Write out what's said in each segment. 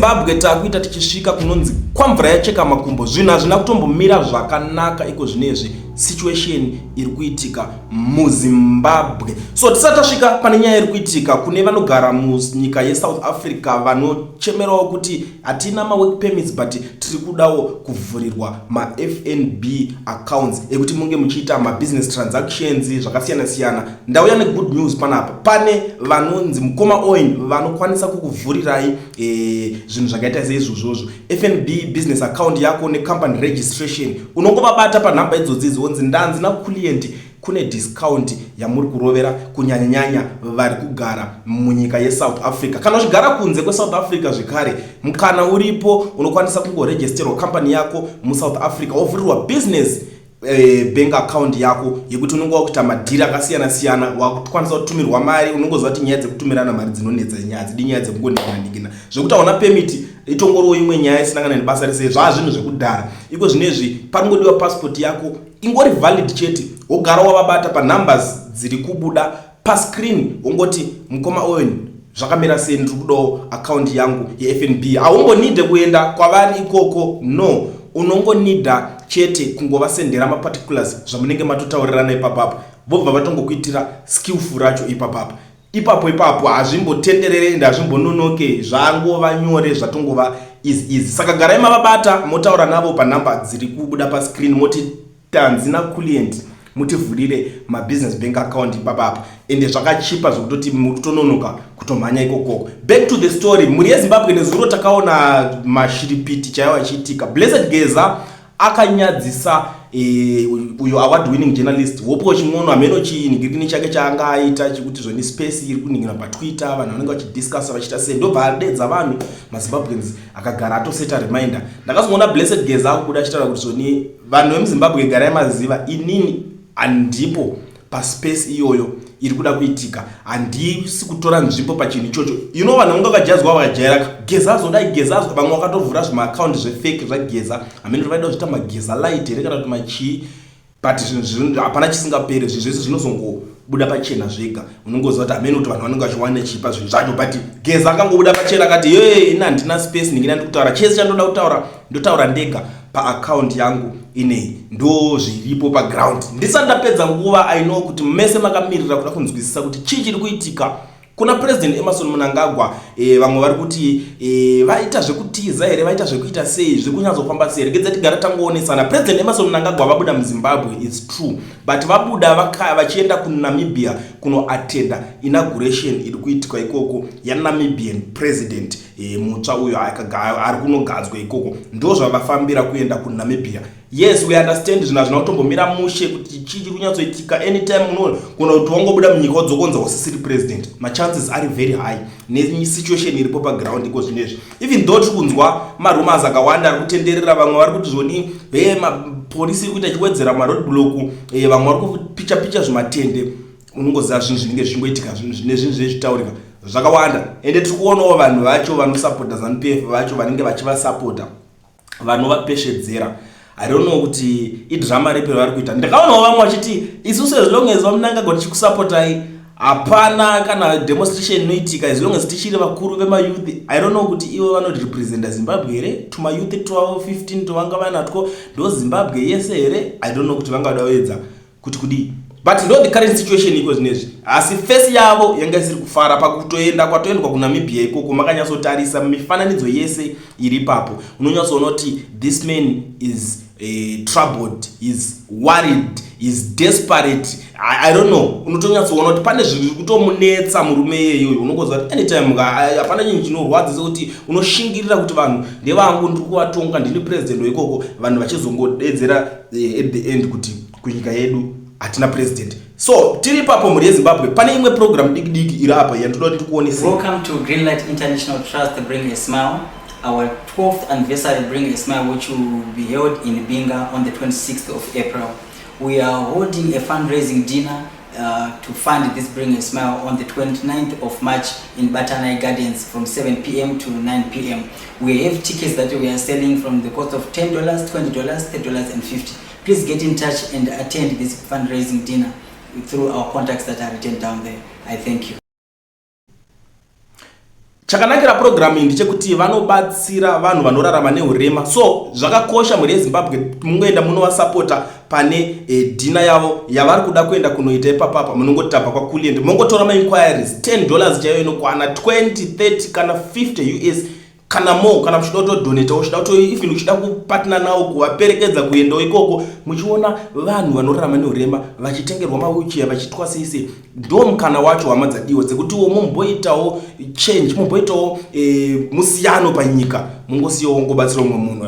Yezimbabwe, takuita tichisvika kunonzi kwamvura yacheka makumbo. Zvinhu hazvina kutombomira zvakanaka iko zvinezvi, situation iri kuitika muZimbabwe. So tisati tasvika pane nyaya iri kuitika kune vanogara munyika yeSouth Africa, vanochemerawo kuti hatina mawork permits but tiri kudawo kuvhurirwa maFNB accounts ekuti munge muchiita mabusiness transactions zvakasiyana siyana. Ndauya negood news panapa. Pane vanonzi mukoma Owen vanokwanisa kukuvhurirai zvinhu zvakaita seizvozvozvo, FNB business account yako necompany registration. Unongovabata panhamba idzodzi idzi, ndanzi naClient kune discount yamuri kurovera, kunyanyanyanya vari kugara munyika yeSouth Africa. Kana uchigara kunze kweSouth Africa zvekare, mukana uripo, unokwanisa kungoregisterwa company yako muSouth Africa, wovhurirwa business bank account yako yekuti unenge wakuita madhiri akasiyana siyana, wakukwanisa kutumirwa mari. Unongoziva kuti nyaya dzekutumirana mari dzinonetsa, nyaya dzidi nyaya dzekungoningina zvekuti hauna permit itongoriwo imwe nyaya isina kana nebasa rese. Zvaa zvinhu zvekudhara iko zvinezvi. Panongodiwa passport yako ingori valid chete, wogara wavabata panumbers dziri kubuda pascreen, wongoti, "Mukoma Owen, zvakamira sei? Ndiri kudawo account yangu yeFNB." Haumbonidhe kuenda kwavari ikoko, no. Unongonidha chete kungovasendera maparticulars zvamunenge matotaurirana ipapapo, vobva vatongokuitira skillful racho ipapapo ipapo ipapo. Hazvimbotenderere ende hazvimbononoke, zvangova nyore, zvatongova easy easy. Saka garai mavabata, motaura navo panhamba dziri kubuda pascreen, moti tanzi naClient mutivhurire mabusiness bank account ipapapa. Ende zvakachipa zvekutoti muri kutononoka kutomhanya ikokoko. Back to the story, mhuri yeZimbabwe. Nezuro takaona mashiripiti chaiwo achiitika. Blessed Geza akanyadzisa uyo award winning journalist Hopewell Chin'ono. Hameno chinhingirikini chake chaanga aita chekuti zvoni space iri kuningira paTwitter, vanhu vanenge vachidiscussa vachiita sei, ndobva adedza vanhu maZimbabweans, akagara atoseta reminder. Ndakazoona Blessed Geza akubuda achitaura kuti zvoni, vanhu vemuZimbabwe, garai maziva, inini handipo paspace iyoyo iri kuda kuitika, handisi kutora nzvimbo pachinhu ichocho. Vanhu vange vakajadzwa, vakajaira Geza azodai, Geza azo. Vamwe vakatovhura zvimaakaunti zvefake zvaGeza. Hamene kuti vaida kuzviita maGeza light here kana kuti machii, but zvinhu hapana chisingaperi. Zvinhu zvese zvinozongobuda pachena zvega. Unongoziva kuti hamene kuti vanhu vanenge vachiwana chipa zvinhu zvacho, but Geza akangobuda pachena akati, "Ye, ini handina space ndingina ndiri kutaura chese chandoda kutaura, ndotaura ndega paaccount yangu inei." Ndo zviripo paground. Ndisati ndapedza nguva, I know kuti mese makamirira kuda kunzwisisa kuti chii chiri kuitika kuna President Emmerson Mnangagwa. Vamwe vari kuti vaita zvekutiza here, vaita zvekuita sei, zviri kunyatsofamba sei? Regedza tigara tangoonesana. President Emmerson Mnangagwa vabuda muZimbabwe, it's true, but vabuda vachienda kuNamibia kunoatenda inauguration iri kuitikwa ikoko yaNamibian president mutsva uyo ari kunogadzwa ikoko. Ndo zvavafambira kuenda kuNamibia. Yes, we understand, zvinhu hazvina kutombomira mushe kuti chii chiri kunyatsoitika. Anytime unogona kuti wangobuda munyika wadzokonza usisiri president. Machances ari very high nesituation iripo paground iko zvinezvi, even though tiri kunzwa marumors akawanda ari kutenderera. Vamwe vari kuti zvoni he, mapolisi iri kuita chiwedzera maroad block, vamwe vari kupicha picha zvimatende. Unongoziva zvinhu zvinenge zvichingoitika nezvinhu zvezvitaurika zvakawanda. Ende tiri kuonawo vanhu vacho vanosapota ZANU PF vacho vanenge vachivasapota, vanovapeshedzera. I don't know kuti idrama ripi ravari kuita. Ndakaonawo vamwe vachiti, "Isusu as long as vaMnangagwa tichikusapotai, hapana kana demonstration inoitika as long as tichiri vakuru vemayouth." I don't know kuti ivo vanorepresenta Zimbabwe here, tumayouth twavo 15 tovanga vanatwo ndo Zimbabwe yese here? I don't know kuti vangada kuedza kuti kudii, but ndo the current situation iko zvinezvi. Asi face yavo yanga isiri kufara pakutoenda kwatoendwa kuNamibia ikoko. Makanyatsotarisa mifananidzo yese iri ipapo, unonyatsoona kuti this man is troubled, is worried, is desperate. I don't know, unotonyatsoona kuti pane zvinhu zviri kutomunetsa murume iyeyoyo. Unongoziva kuti anytime hapana chinhu chinorwadza sekuti unoshingirira kuti vanhu ndevangu, ndiri kuvatonga, ndini president weikoko, vanhu vachizongodedzera at the end kuti kunyika yedu hatina president. So tiri ipapo, mhuri yeZimbabwe, pane imwe program diki diki iri apa yandoda kuti tikuonesei. Welcome to Greenlight International Trust Bring a Smile, our 12th anniversary Bring a Smile, which will be held in Binga on the 26th of April. We are holding a fundraising dinner to fund this Bring a Smile on the 29th of March in Batanai Gardens from 7 p.m. to 9 p.m. We have tickets that we are selling from the cost of $10, $20, $30 and 50. Please get in touch and attend this fundraising dinner through our contacts that are written down there. I thank you. Chakanakira purogiramu iyi ndechekuti vanobatsira vanhu vanorarama neurema, so zvakakosha mhuri yeZimbabwe mungoenda munovasapota pane dinner yavo yavari kuda kuenda kunoita ipapapa. Munongoti tabva kwaKulliant, mongotora mainquiries, $10 chaiyo inokwana, 20, 30 kana 50 US kana more. Kana muchida kutodonata, uchida kuto even uchida kupartner nawo, kuvaperekedza kuendawo ikoko, muchiona vanhu vanorarama neurema vachitengerwa mawheelchair, vachitwa sei sei. Ndo mukana wacho, hama dzadiwa, dzekutiwo mumboitawo change, mumboitawo musiyano panyika, mungosiyawo ngobatsira umwe munhu.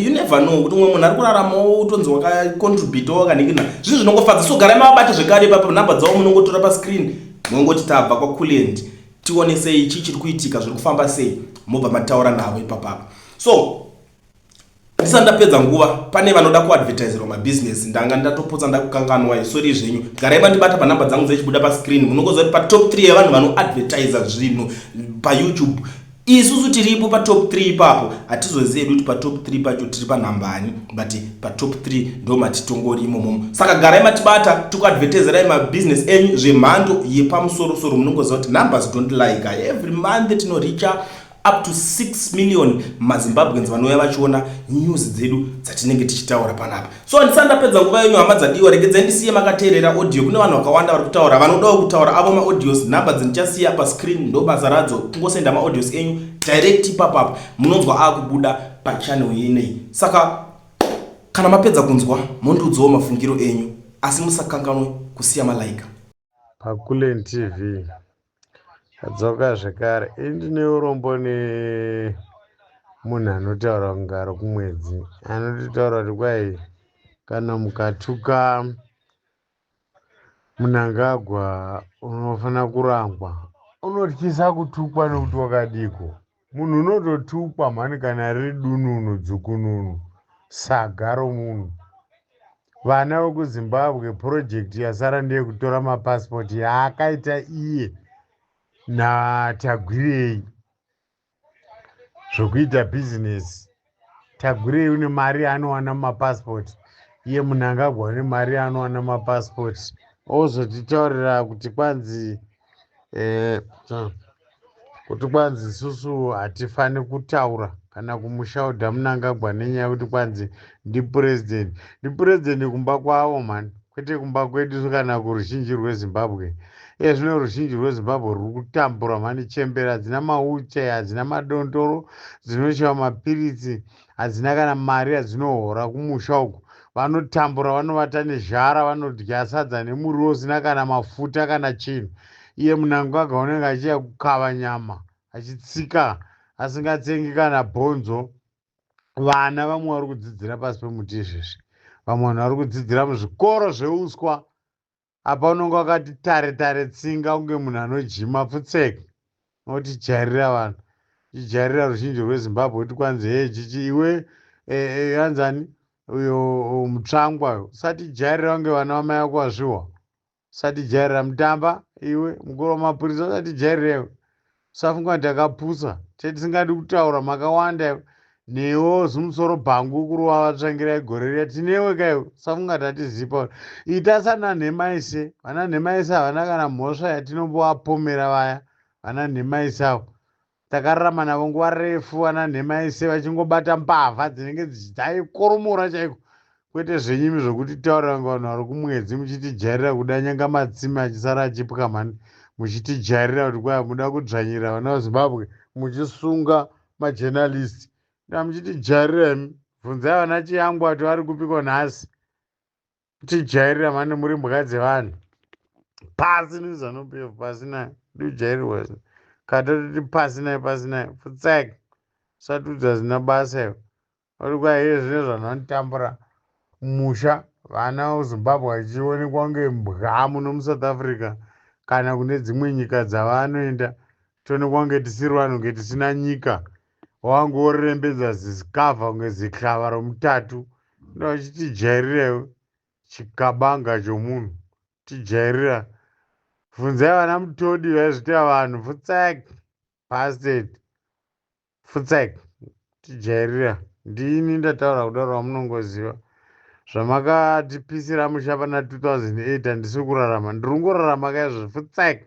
You never know kuti umwe munhu ari kuraramawo utonzi wakacontributawo wakanhingina zvinhu zvinongofadza. So garai mavabata zvekare ipapo. Nhamba dzavo munongotora pascreen, munongoti tabva kwaKulliant, tionesei chii chiri kuitika, zviri kufamba sei, mobva mataura navo ipapapa. So ndisati ndapedza nguva, pane vanoda kuadvertiserwa mabhizinesi, ndanga ndatopotsa ndakukanganwa, sorry zvenyu. Garai mandibata panhamba dzangu dzechibuda pascreen. Munongoziva kuti patop 3 yevanhu vanoadvertisa zvinhu paYouTube, isusu tiripo patop 3 ipapo. Hatizozivi hedu kuti patop 3 pacho tiri panhambani, but patop 3 ndo matitongori imomomo. Saka garai matibata, tikuadvertiserai mabhizinesi enyu zvemhando yepamusorosoro. Munongoziva kuti numbers don't lie. Every month tinoricha up to 6 million maZimbabweans vanouya vachiona news dzedu dzatinenge tichitaura panapa. So ndisati ndapedza nguva yenyu, hama dzadiwa, regedzai ndisiye makateerera audio. Kune vanhu vakawanda vari kutaura, vanodawo kutaura avo maaudios. Nhamba dzindichasiya pascreen ndo basa radzo, kungosenda maaudios enyu direct ipapapa, munonzwa akubuda pachannel yenei. Saka kana mapedza kunzwa, mondiudzawo mafungiro enyu, asi musakanganwe kusiya malike. PaKulliant TV adzoka zvekare. Ini ndine urombo nemunhu anotaura kunge ari kumwedzi, anototaura kuti kwai kana mukatuka Mnangagwa unofanira kurangwa. Unotyisa kutukwa nekuti wakadiko munhu unototukwa mhani kana riri dununu dzukununu saga romunhu. Vana vekuZimbabwe, project yasara ndeyekutora mapasipoti yaakaita iye naTagwirei zvokuita bhizinesi. Tagwirei une mari yaanowana mumapasipoti, iye Mnangagwa une mari yaanowana mumapasipoti. Ozotitaurira kuti kwanzi kuti kwanzi isusu hatifani kutaura kana kumushaudha Mnangagwa nenyaya yekuti kwanzi ndipurezidendi. Ndipurezidendi kumba kwavo mani, kwete kumba kwedu kana kuruzhinji rweZimbabwe. Iye zvino ruzhinji rweZimbabwe ruri kutambura mani. Chembera hadzina mawheelchair, hadzina madondoro, dzinoshaya mapiritsi, hadzina kana mari yadzinohora kumusha uku. Vanotambura, vanovata nezhara, vanodya sadza nemuriwo usina kana mafuta kana chinhu. Iye Mnangagwa unenge achiya kukava nyama, achitsika, asingatsengi kana bhonzo. Vana vamwe vari kudzidzira pasi pemuti izvezvi, vamwe vanhu vari kudzidzira muzvikoro zveuswa. Apa unonge wakati tare tare tsinga kunge munhu anojima pfutseke. Unotijairira vanhu, tijairira ruzhinji rweZimbabwe kuti kwanzi he chichi iwe anzani uyo Mutsvangwa, usatijairira kunge vana vamai vako vazvihwa. Usatijairira Mutamba, iwe mukuru wamapurisa, usatijairira iwe. Usafunga kuti takapusa, tisingadi kutaura makawanda iwe. Newo zimusoro bhangu kurova vaTsvangirai gore riya, tinewe kaiwe. Usafunga kuti hatizipa. Ita sana Nhemaise. Vana Nhemaise havana kana mhosva yatinombovapomera. Vaya vana Nhemaise avo takararama navo nguva refu. Vana Nhemaise vachingobata mbavha dzinenge dzaikoromora chaiko, kwete zvenyimi zvokuti taurira kunge vanhu vari kumwedzi, muchitijairira kuda nyanga matsime achisara achipwa mhani, muchitijairira kuti kwai muda kudzvanyirira vana veZimbabwe, muchisunga majournalist da, muchitijairira imi. Bvunzai vana Chiyangwa kuti vari kupiko nhasi. Tijairira mhani, muri mbwa dzevanhu. Pasi neZANU PF, pasi nayo. Ndijairirwa katototi pasi nayo, pasi nayo, futsek. Usatiudza zina basa iwe. Uri kwaiye zvine zvanhu vanotambura musha, vana veZimbabwe vachionekwa kunge mbwa muno muSouth Africa kana kune dzimwe nyika dzavanoenda, toonekwa kunge tisiri vanhu, kunge tisina nyika. Wangu worembedza zisikavha kunge zihlava romutatu, ndochitijairira iwe, chikabanga chomunhu, tijairira. Bvunzai vana Mutodi vaizvitira vanhu. Futsek, bastard, futsek, tijairira. Ndini ndataura kudaro, vamunongoziva zvamakatipisira musha pana 2008. Handisi kurarama, ndiri kungorarama kaizvo. Futsek.